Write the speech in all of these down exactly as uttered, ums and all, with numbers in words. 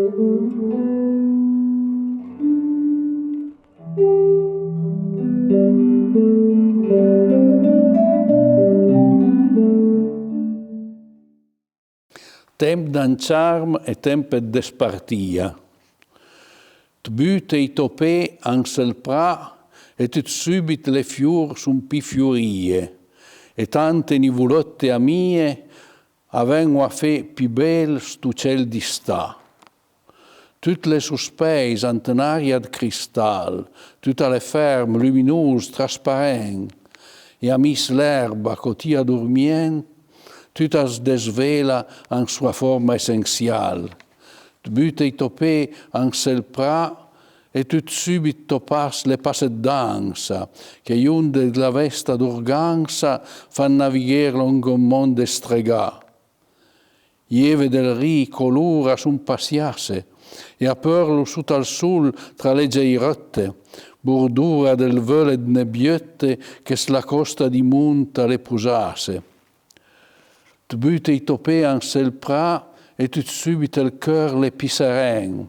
Temp d'enciarm e temp ëd despartìa. Të bute ij tò pé an sël pra e tut sùbit le fior son pì fiorìe, e tante nivolëtte amìe a ven-o a fé pì bel sto cel d'istà. Tut l'é sospèis ant n'aria ëd cristal, tut a l'é ferm, luminos, trasparent, e a mis l'erba, cotìa dormient, tut as desvela an soa forma essensial. Të bute ij tò pé an sël pra e tut sùbit tò pass l'é passé ëd dansa, che j'onde dla vesta d'organsa fan navighé longh un mond destregà. J'eve dël ri color a son pasiasse e a përlo sot al sol tra le geirëtte, bordura dël vël ëd nebiëtte che s'la còsta di mont a l'é posasse. Të bute ij tò pé an sël pra e tut sùbit ël cheur l'é pì seren.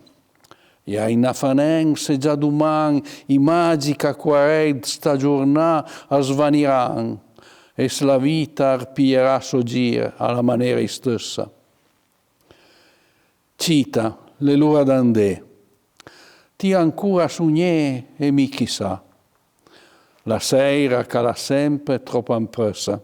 E a-i na fa nen se già doman ij màgich acuarèj ëd sta giornà a svaniran e s'la vita a rpìerà sò gir a la manera istëssa. Cita, l'é l'ora d'andé. Ti ancora a sogné e mi chissà. La sèira a cala sempe tròp an prëssa.